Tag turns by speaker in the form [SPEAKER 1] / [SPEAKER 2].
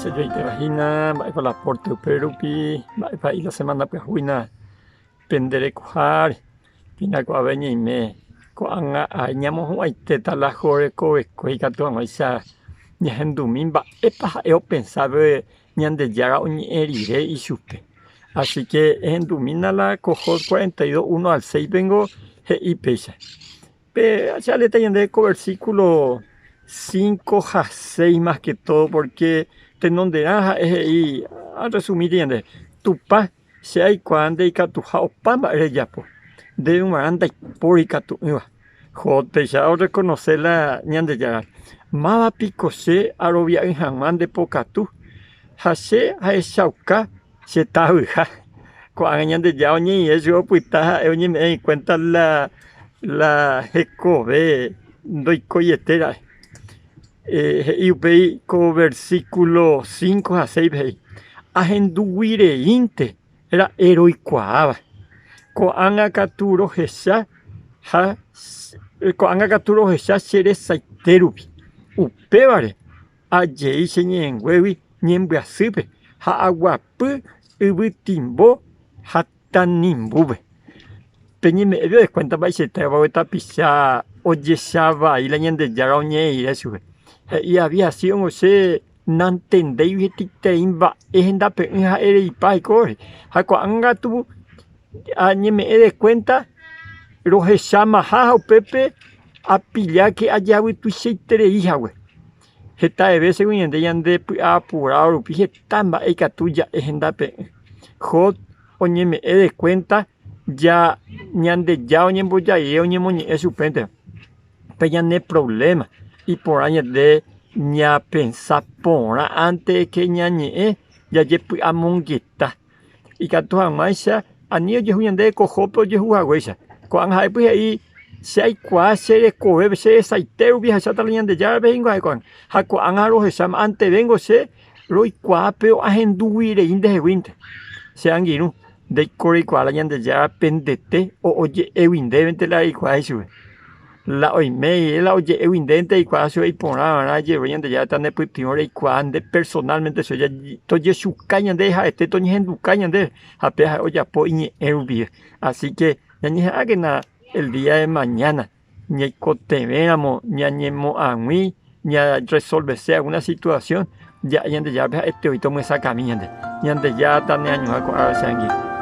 [SPEAKER 1] Mba'eichaitépa hína, mba'épa la aporte upérupi, mba'épa he'i la semana pyahu hína pende rekoháre. Pína ko'ápe ñaime ko'ág̃a ái ñamohu'ãitéta la Job rekovekue ikatu hag̃uáicha ñahendumi mba'épa ha'e opensa pe Ñandejára oñe'ẽ rire ichupe. Así ke ehendumína la ko Job 42, 1 al 6 pengo he'i péicha. Pe che aleéta ñandéve ko versículo 5 ha 6 más que todo porque tenonderã ha'e he'i arresumíta ñandéve, Tupã, che aikuaa nde ikatuha opa mba'e rejapo, ndéve g̃uarã ndaipóri ikatu'ỹva. Job péicha orrekonose la Ñandejára, Máva piko che arovia'ỹ hag̃ua nde pokatu ha che ahechauka Che tavyha. Ko'ág̃a Ñandejára oñe'ẽ chupe opyta ha'e oñeme'ẽ enkuénta la la hekove ndoikoiete ra'e. He'i upéi ko versíkulo 5 ha 6-pe he'i, Ahendugui reínte ra'e roikuaáva, ko'ág̃a katu rohecha ha ko'ág̃a katu rohecha che resaite rupi. Upévare Ajei che ñe'ẽnguégui ñembyasýpe ha aguapy yvytimbo ha tanimbúpe. Peñeme'ẽve ekuénta mba'eichaite va'ekue tapicha ojecha vai la Ñandejára oñe'ẽire chupe. He'i avía sióngo che nantendéigui hetaiterei mba'e hendape'ỹ ha'e reipa aikóre. Ha ko'ág̃a katu añeme'ẽ de kuénta rohechamaha ha upépe Apilláke ajavy tuichaiterei hague. Heta vésegui ñande ñandepy'apuráo rupi heta mba'e ikatu ja'e hendape'ỹ. Job oñeme'ẽ de kuénta ja Ñandejára oñembojaire oñemoñe'ẽ chupénte. Pe ñane provléma iporã ñande ñapensa porã ánte ke ñañe'ẽ jajepy'amongeta. Ikatu hag̃uáicha ani ojehu ñandéve ko Jóbpe ojehu haguéicha. Ko'ág̃a ha'épy he'i, Che aikuaa che rekovépe, che resaite rupi ahecháta la Ñandejárape he'íngo ha'e ko'ág̃a. Ha ko'ág̃a rohecháma, antevéngo che roikuaa péro ahendúgui rei ndeheguínte. Che angirũ, ndéiko reikuaa la Ñandejára pendete o oje'égui ndévente la reikuaa ichupe. La oime rire la oje'égui ndénte reikuaa chupe iporã va'erã ejerure Ñandejára tanepytyvõ reikuaa nde personalmente chupe tojechuka ñandéve ha'ete toñehenduka ñandéve ha péva ha'e ojapo iñe'ẽ rupive. Así que ñañeha'ãkena el día de mañana ñaikotevẽramo ñañemo'ag̃ui ñarresolvese alguna situación ja'e Ñandejárape ha'ete voi tomyesakãmi ñande. Ñandejára taneañuã ko ára che angirũ.